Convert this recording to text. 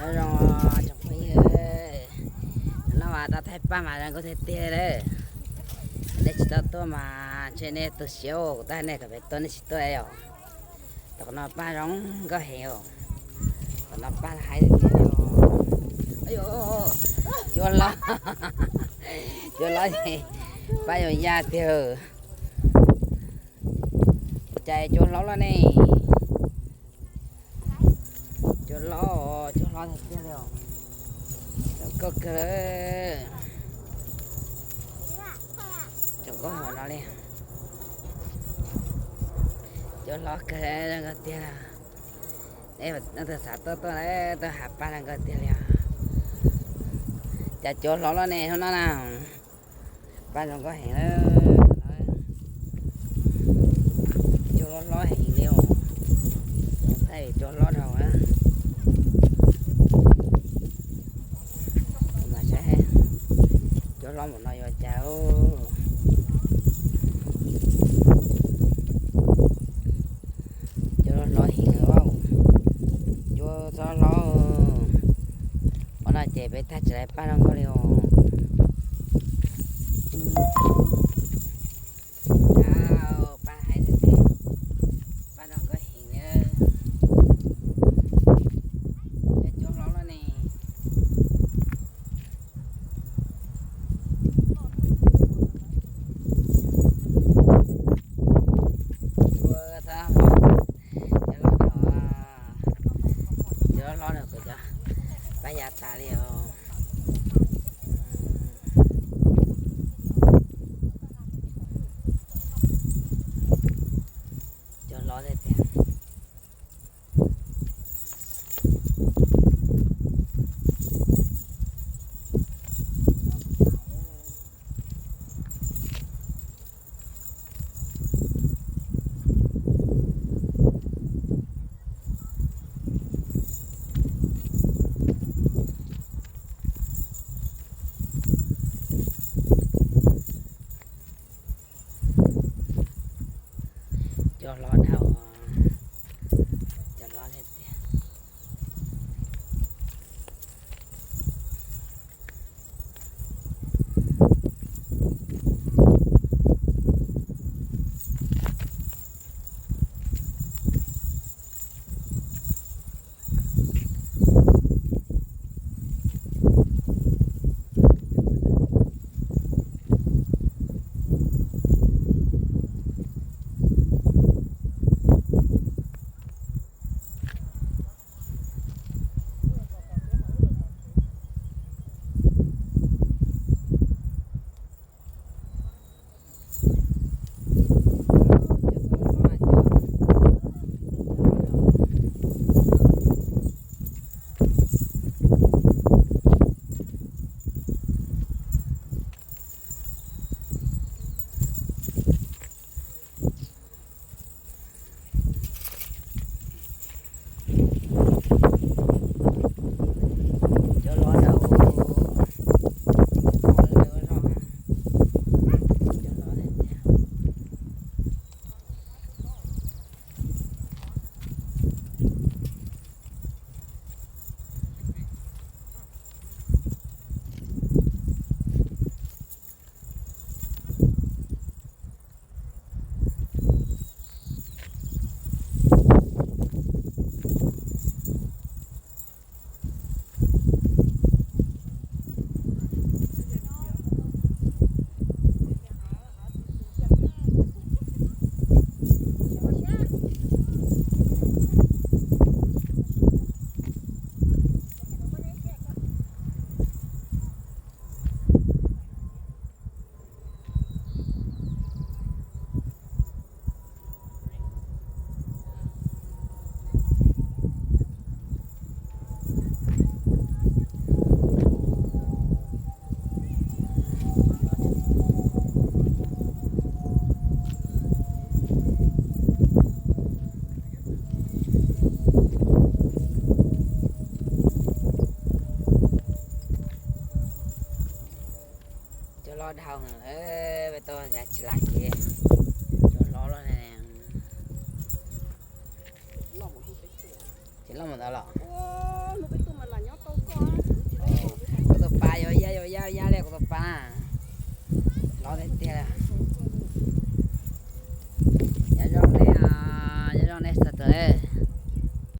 Zoo tsoom phooj ywg, no mas tau thaij paj mas zoo nkauj tiag tiag lawm. Nej tsis tau tuaj mas ntshe nej tu siab, kuv twb hais nej kom peb tuaj nej tsis tuaj os. Tom no paj zoo nkauj heev os. Tom no paj haib tiag tiag os. Cuab hlob, cuab hlob, paj zoo yaj tiag. Cas cuab hlob loj ne. Cuab hlob, cuab hlob tiag tiag li os. Zoo nkauj kawg. Zoo nkauj hauv no li. Cuab hlob kawg, zoo nkauj tiag. Tus xav tuaj tuaj na, tuaj hav paj zoo nkauj tiag li os. Cas cuab hlob loj ne hnub no na. Paj zoo nkauj heev. Cuab hlob hlob heev li os. Thaij cuab hlob dhau na. Mas saib cuab hlob npaum no yuav cas. Cuab hlob heev, cuab txob hlob. Ua no ces peb thaij tsis tau paj zoo nkauj li os. Paj haib tiag tiag, paj zoo nkauj heev na. Cas cuab hlob loj ne. Cuab txob hlob, cuab hlob no kuv cov paj ya tas li os. Cuab hlob tiag tiag. Cuab hlob dhau, cuab hlob tiag tiag. Cuab hlob dhau, cuab hlob tiag tiag. Cuab hlob dhau, peb tuaj yav tsis laj ces cuab hlob loj ne. Tsis loj mus ntawd los? Peb tuaj mas lam nyob Ua pa, lov tiag tiag.